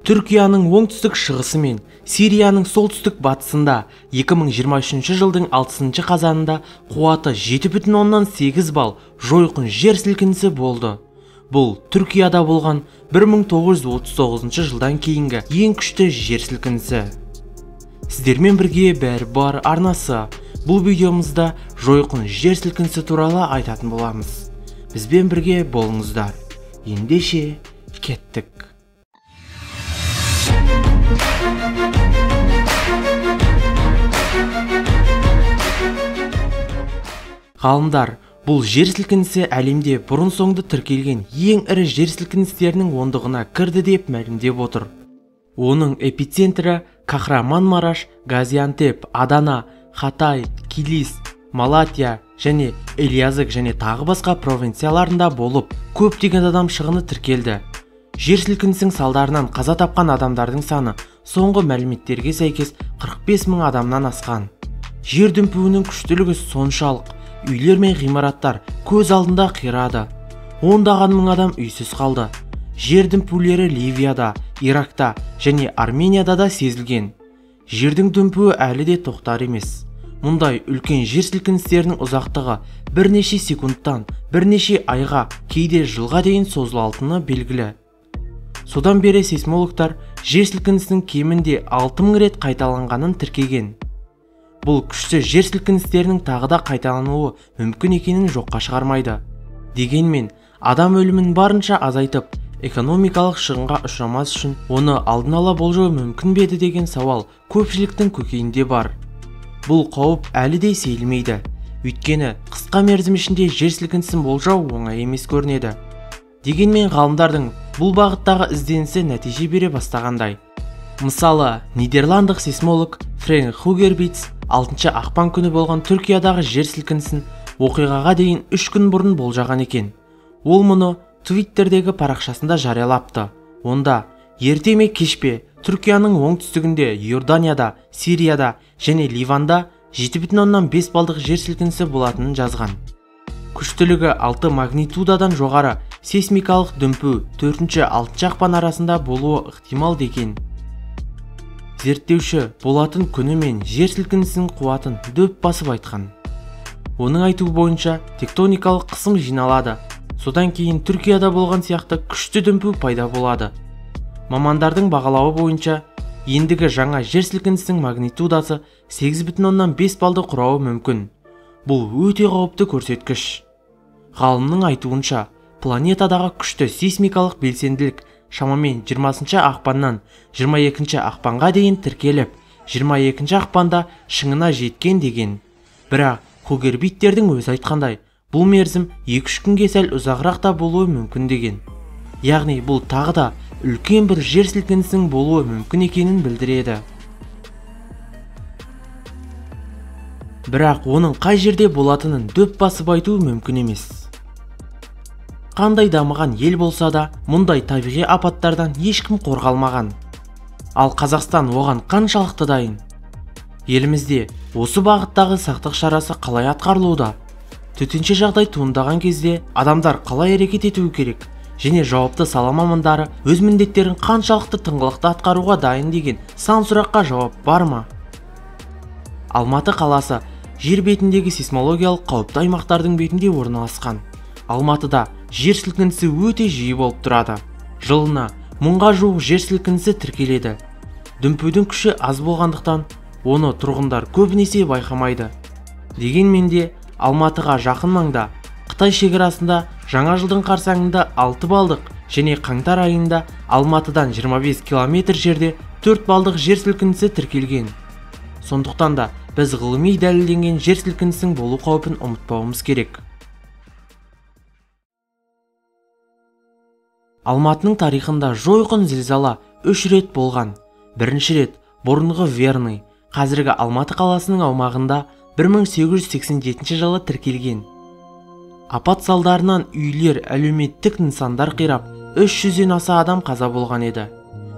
Түркияның оңтүстік шығысы мен Сирияның солтүстік батысында 2023 жылдың 6 қазанында қуаты 7,8 балл жойқын жер сілкінісі болды. Бұл Түркияда болған 1939 жылдан кейінгі ең күшті жер сілкінісі. Сіздермен бірге бәрі бар арнасы. Бұл видеомызда жойқын жер сілкінісі туралы айтатын боламыз. Бізбен бірге болыңыздар. Ендеше кеттік. Ғалымдар, бұл жер сілкінісі әлемде бұрын-соңды тіркелген ең ірі жер сілкіністерінің ондығына кірді деп мәлімдеп отыр. Оның эпицентрі Кахраманмараш, Газиантеп, Адана, Хатай, Килис, Малатия және Элязыг және тағы басқа провинцияларында болып, көптеген адам шығыны тіркелді. Жер сілкінісінің салдарынан қаза тапқан адамдардың саны соңғы мәліметтерге сәйкес 45 мың адамнан асқан. Жер дүмпуінің күштілігі соншалық, үйлер мен ғимараттар көз алдында қирады. Ондаған мың адам үйсіз қалды. Жер дүмпулері Ливияда, Иракта және Арменияда да сезілген. Жердің дүмпуі әлі де тоқтар емес. Мұндай үлкен жер сілкіністерінің ұзақтығы бірнеше секундтан, бірнеше айға, кейде жылға дейін созылатыны белгілі. Содан бері сейсмологтар жер сілкінісінің кемінде 6000 рет қайталанғанын тіркеген. Бұл күшті жер сілкіністерінің тағы да қайталануы мүмкін екенін жоққа шығармайды. Дегенмен, адам өлімін барынша азайтып, экономикалық шығынға ұшырамас үшін оны алдын ала болжау мүмкін бе еді деген сауал көпшіліктің көкейінде бар. Бұл қауіп әлі де сейілмейді. Өйткені қысқа мерзім ішінде жер сілкінісін болжау оңай емес көрінеді. Дегенмен ғалымдардың бұл бағыттағы ізденісі нәтиже бере бастағандай. Мысалы, нидерландық сейсмолог Фрэнк Хугербитс 6 ақпан күні болған Түркиядағы жер сілкінісін оқиғаға дейін 3 күн бұрын болжаған екен. Ол мұны Твиттердегі парақшасында жариялапты. Онда ерте ме кеш пе Түркияның оңтүстігінде, Иорданияда, Сирияда және Ливанда 7,5 балдық жер сілкінісі болатынын жазған. Күштілігі 6 магнитудадан жоғары сейсмикалық дүмпу 4-6 ақпан арасында болуы ықтимал деген. Зерттеуші болатын күні мен жер сілкінісінің қуатын дөп басып айтқан. Оның айтуы бойынша тектоникалық қысым жиналады. Содан кейін Түркияда болған сияқты күшті дүмпу пайда болады. Мамандардың бағалауы бойынша ендігі жаңа жер сілкінісінің магнитудасы 8,5 балды құрауы мүмкін. Бұл өте қауіпті көрсеткіш. Ғалымның айтуынша, планетадағы күшті сейсмикалық белсенділік шамамен 20 ақпаннан 22 ақпанға дейін тіркеліп, 22 ақпанда шыңына жеткен деген. Бірақ Хугербиттердің өзі айтқандай, бұл мерзім 2-3 күнге сәл ұзағырақ та болуы мүмкін деген. Яғни бұл тағы да үлкен бір жер сілкінісінің болуы мүмкін екенін білдіреді. Бірақ оның қай жерде болатынын дөп басып айту мүмкін емес. Қандай дамыған ел болса да, мұндай табиғи апаттардан ешкім қорғалмаған. Ал Қазақстан оған қаншалықты дайын? Елімізде осы бағыттағы сақтық шарасы қалай атқарылуда? Төтенше жағдай туындаған кезде адамдар қалай әрекет етуі керек? Және жауапты сала мамандары өз міндеттерін қаншалықты тыңғылықты атқаруға дайын деген сан сұраққа жауап бар ма? Алматы қаласы жер бетіндегі сейсмологиялық қауіпті аймақтардың бетінде орналасқан. Алматыда жер сілкінісі өте жиі болып тұрады. Жылына 1000-ға жуық жер сілкінісі тіркеледі. Дүмпудің күші аз болғандықтан оны тұрғындар көбінесе байқамайды. Дегенмен де Алматыға жақын маңда Қытай шекарасында жаңа жылдың қарсаңында 6 балдық және қаңтар айында Алматыдан 25 километр жерде 4 балдық жер сілкінісі тіркелген. Сондықтан да біз ғылыми дәлелденген жер сілкінісінің болу қаупін ұмытпауымыз керек. Алматының тарихында жойқын зілзала 3 рет болған. Бірінші рет бұрынғы Верный, қазіргі Алматы қаласының аумағында 1887 жылы тіркелген. Апат салдарынан үйлер, әлеуметтік нысандар қирап, 300-ден аса адам қаза болған еді.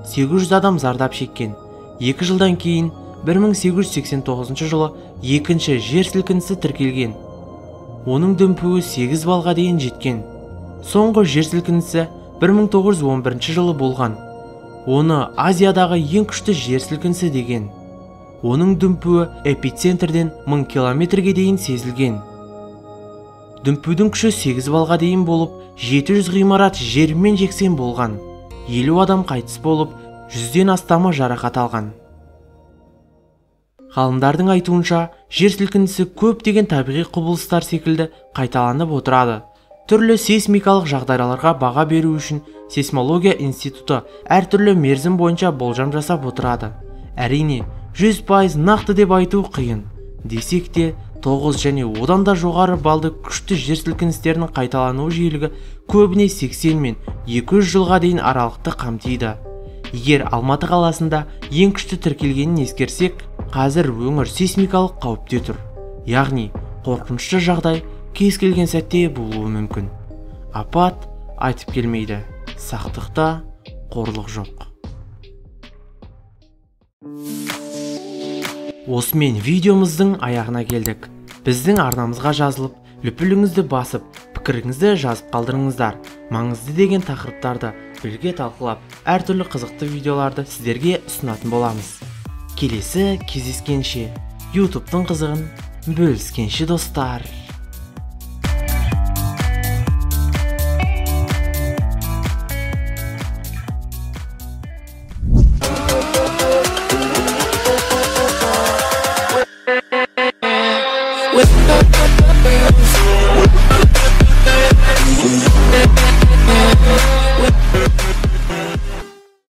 800 адам зардап шеккен. 2 жылдан кейін 1889 жылы екінші жер сілкінісі тіркелген. Оның дүмпуі 8 балға дейін жеткен. Соңғы жер сілкінісі 1911 жылы болған. Оны Азиядағы ең күшті жер сілкінісі деген. Оның дүмпуі эпицентрден 1000 километрге дейін сезілген. Дүмпудің күші 8 балға дейін болып, 700 ғимарат жермен жексен болған. 50 адам қайтыс болып, 100-ден астамы жарақат алған. Ғалымдардың айтуынша, жер сілкінісі көптеген табиғи құбылыстар секілді қайталанып отырады. Түрлі сейсмикалық жағдайларға баға беру үшін сейсмология институты әртүрлі мерзім бойынша болжам жасап отырады. Әрине, 100% нақты деп айту қиын. Десек те, 9 және одан да жоғары балды күшті жер сілкіністерінің қайталану жиілігі көбіне 80 мен 200 жылға дейін аралықты қамтиды. Егер Алматы қаласында ең күшті тіркелгенін ескерсек, қазір өңір сейсмикалық қауіпте тұр. Яғни, қорқынышты жағдай кез келген сәтте болуы мүмкін. Апат айтып келмейді. Сақтықта қорлық жоқ. Осымен видеомыздың аяғына келдік. Біздің арнамызға жазылып, лүпіліңізді басып, пікіріңізді жазып қалдырыңыздар. Маңызды деген тақырыптарды бірге талқылап, әртүрлі қызықты видеоларды сіздерге ұсынатын боламыз. Келесі кездескенше, YouTube'тың қызығын бөліскенше достар.